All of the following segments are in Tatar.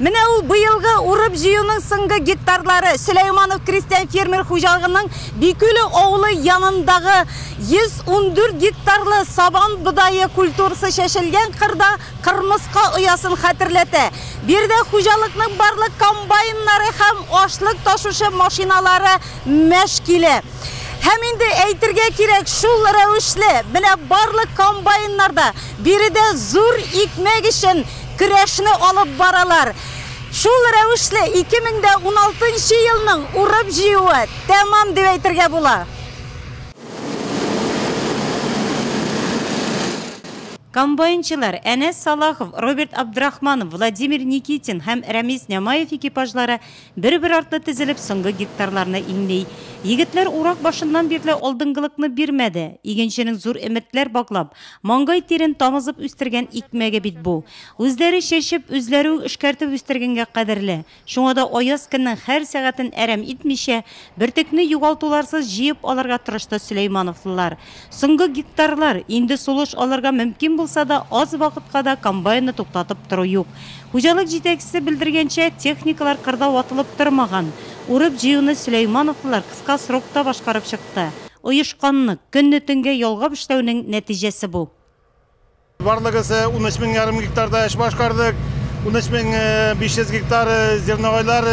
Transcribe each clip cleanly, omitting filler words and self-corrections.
Менә ул быелгы урып җыюның соңгы гектарлары Сөләйманов крестьян фермер хуҗалыгының Бикүле авылы янындагы 114 гектарлы сабан бодае культурасы чәчелгән кырда кырмыска оясын хәтерләтә. Биредә хуҗалыкның барлык комбайннары һәм ашлык ташучы машиналары мәш килә. Һәм инде әйтергә кирәк, шул рәвешле менә барлык комбайннарда биредә зур икмәк өчен көрәшне алып баралар. Шул рәвешле 2016 елның урып җыюы тәмам дип әйтергә була. Комбайнчылар Әнәс Салахов, Роберт Абдрахманов, Владимир Никитин һәм Рәмис Нямаев экипажлары бер-бер артлы тезелеп соңгы гектарларны иңли. Егетләр урак башыннан бирле алдынгылыкны бирмәде. Игенченең зур өметләр баглап, маңгай тирен тамызып үстергән икмәге бит бу. Үзләре чәчеп, үзләре үк эшкәртеп үстергәнгә кадерле. Шуңа да аяз көннең һәр сәгатен әрәм итмичә, бөртекне югалтуларсыз җыеп алырга тырышты сөләймановлылар. Соңгы гектарлар, инде сулыш алырга мөмкин булса да, аз вакытка да комбайнны туктатып тору юк. Хуҗалык җитәкчесе белдергәнчә, техникалар кырда ватылып тормаган. Урып җыюны сөләймановлылар кыска срокта башкарып чыкты. Оешканлык, көнне төнгә ялгап эшләүнең нәтиҗәсе бу. Барлыгысы 13 мең ярым гектарда эш башкардык. 13 500 гектар зерновойлар,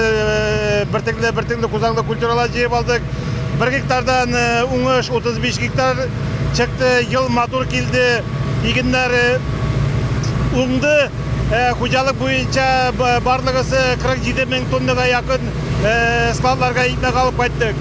бөртекле, бөртекле кузаклы культуралар җыеп алдык. 1 гектардан уңыш 35 гектар чыкты. Ел матур килде. Игеннәр уңды. Хуҗалык буенча барлыгысы 47 мең тоннага якын складларга икмәк алып кайттык.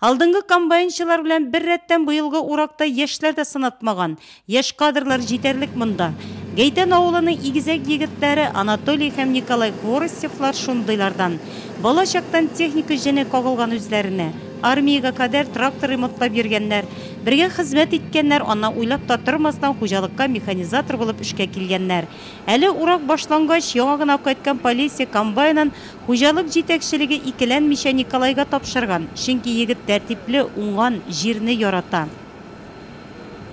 Алдынгы комбайнчылар белән бер рәттән быелгы уракта яшьләр дә сынатмаган. Яшь кадрлар җитәрлек монда. Гәйтән авылының игезәк егетләре Анатолий һәм Николай Хворостевлар шундыйлардан. Бала чактан техника җене кагылган үзләренә. Армиягә кадәр трактор ремонтлап йөргәннәр. Бергә хезмәт иткәннәр, аннан уйлап та тормастан хуҗалыкка механизатор булып эшкә килгәннәр. Әле урак башлангач, яңа гына кайткан Полесье комбайнын хуҗалык җитәкчелеге икеләнмичә Николайга тапшырган. Чөнки егет тәртипле, уңган, җирне ярата.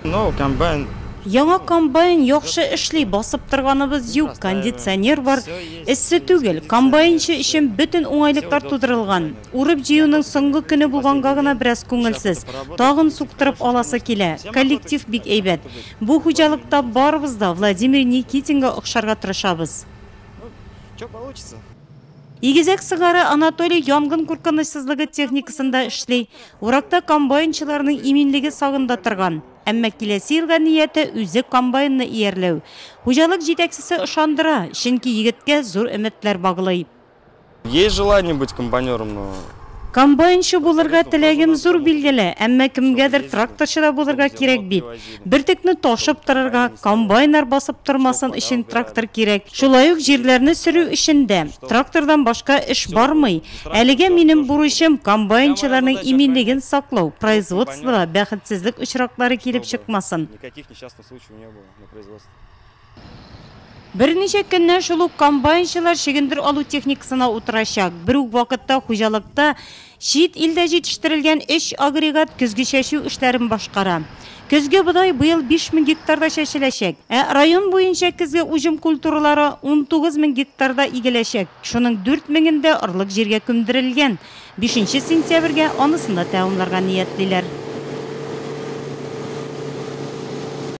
Ну, комбайн. Яңа комбайн яхшы эшли, басып торганыбыз юк, кондиционер бар. Эссе түгел, комбайнчы өчен бөтен уңайлыклар тудырылган. Урып җыюның соңгы көне булганга гына бераз күңелсез. Тагын суктырып аласы килә. Коллектив бик әйбәт. Бу хуҗалыкта барыбыз да Владимир Никитинга охшарга тырышабыз. Что получится? Игезәк сыңары Анатолий янгын куркынычсызлыгы техникасында эшли. Уракта комбайнчыларның иминлеге сагында торган. Әмма киләсе елга нияте үзе комбайнны иярләү. Хуҗалык җитәкчесе ышандыра, чөнки егеткә зур өметләр баглый. Есть желание быть комбайнером, но Комбайнчы булырга теләгем зур, билгеле, әмма кемгәдер тракторчы да булырга кирәк бит. Бөртекне ташып торырга, комбайннар басып тормасын өчен трактор кирәк. Шулай ук җирләрне сөрү өчен дә. Трактордан башка эш бармый. Әлегә минем бурычым комбайнчыларның иминлеген саклау, производствода бәхетсезлек очраклары килеп чыкмасын. Никаких несчастных случаев не было на производстве. Берничә көннән шул ук комбайнчылар чөгендер алу техникасына утырачак. Бер үк вакытта хуҗалыкта чит илдә җитештерелгән өч агрегат көзге чәчү эшләрен башкара. Көзге бодай быел 5000 гектарда чәчеләчәк. Ә район буенча көзге уҗым культуралары 19 мең гектарда игеләчәк. Шуның 4 меңендә орлык җиргә күмдерелгән. 5 сентябрьгә анысын да тәмамларга ниятлиләр.